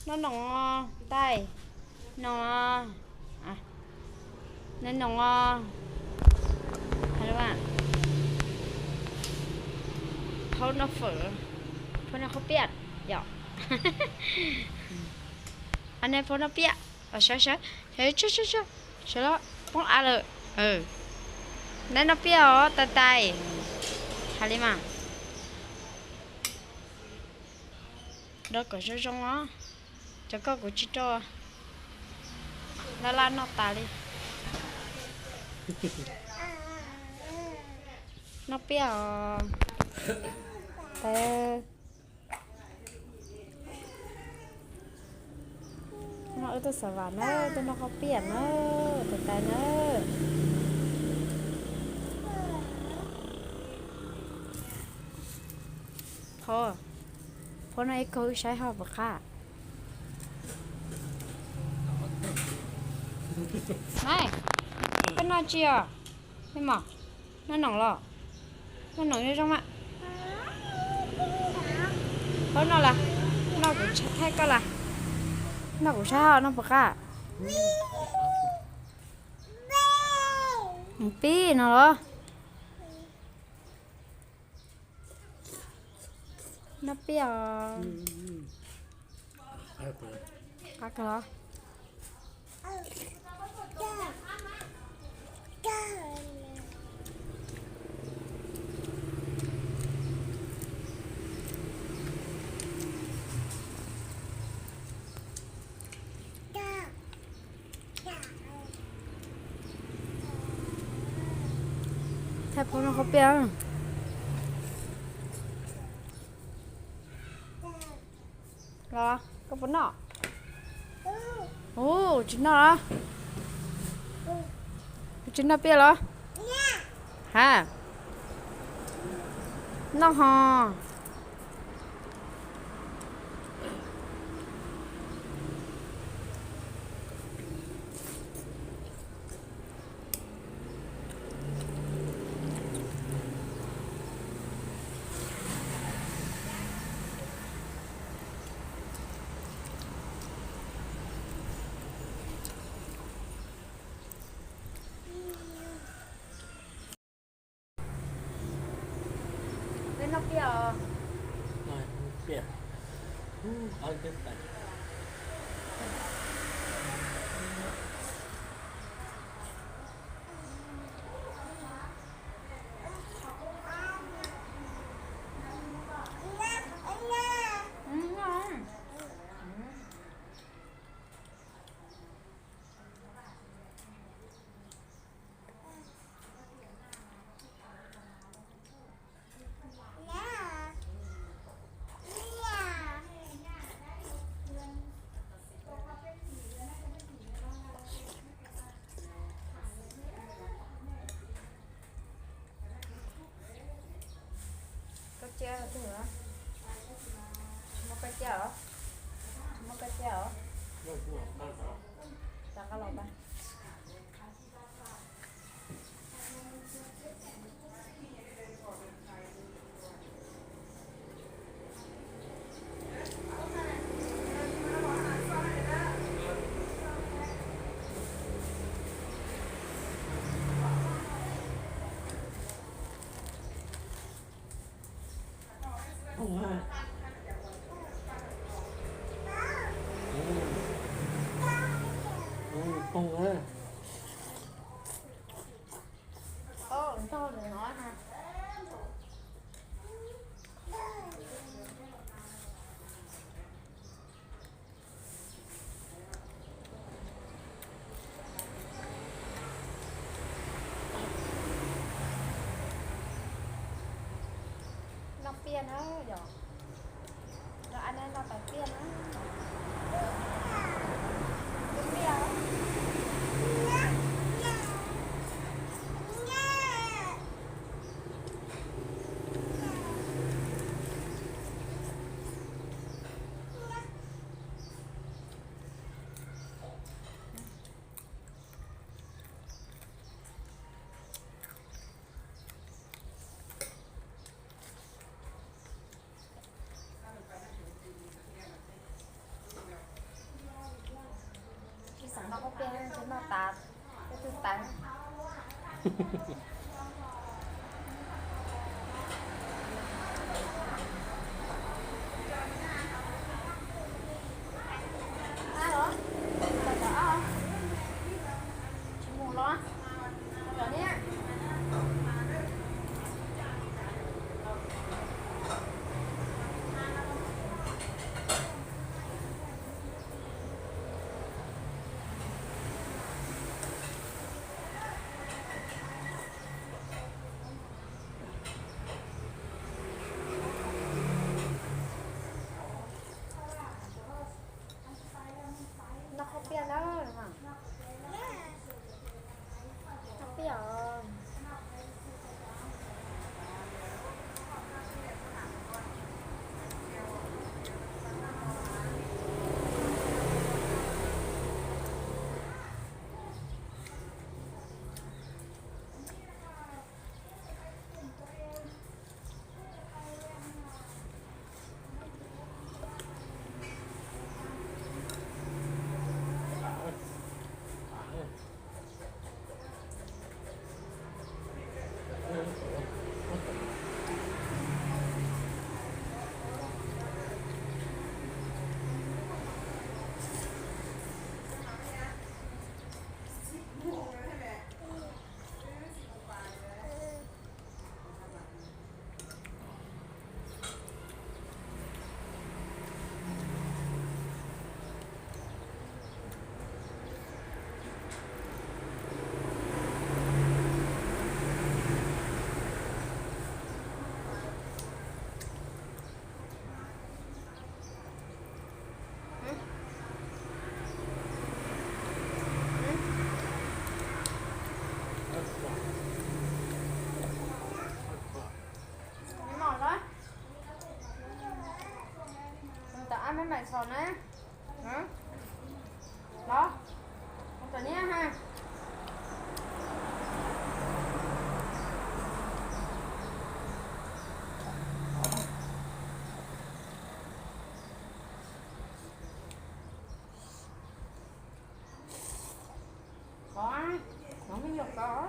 Noj noom os, tais. Noom os. Noj noom os. Phauj noj fawm, phauj noj qhob piaj yom. Phauj noj piaj, sawv sawv, sawv los poob av lawm. Neb noj piaj os tais tais. Hais li mas. Nrog kom zoo zoo os. Cov koj kuv tsis rau, laj laj noj tas li. Noj piaj os. Tais, noj wb tuaj xav vam na, tuaj noj qhob piaj na, tais tais na. Phauj, phauj noj ib kaug wb saib ho puas qab. Nai, koj noj tsi os? Noj noom los? Noj noom zoo zoo mas. Phauj noj las, noj kuv thaij koj las. Noj kuv saib ho noj puas qab. Pib no los. Noj piaj os. Qab kawg los. Thaij phauj noj qhob piaj. Los koj puas noj? Ua tsis noj los? Tsis noj piaj los? Ha, noj ho. Peb noj piaj os. Koj cia twg? Tsis muaj koj cia os? Tsis muaj koj cia os? Rov qab los pas. Noj piaj na yom. Noj, noj tais piaj na. Piaj. Tiag, ntshe noj tas, tus tas. Tsis mus los, los niam. Noj qhauv pia lawm. Qhauv pia os. Mus tom ab meb maim txhos na. Los, mus tom niab ha. Kov, kov me nyuam kov.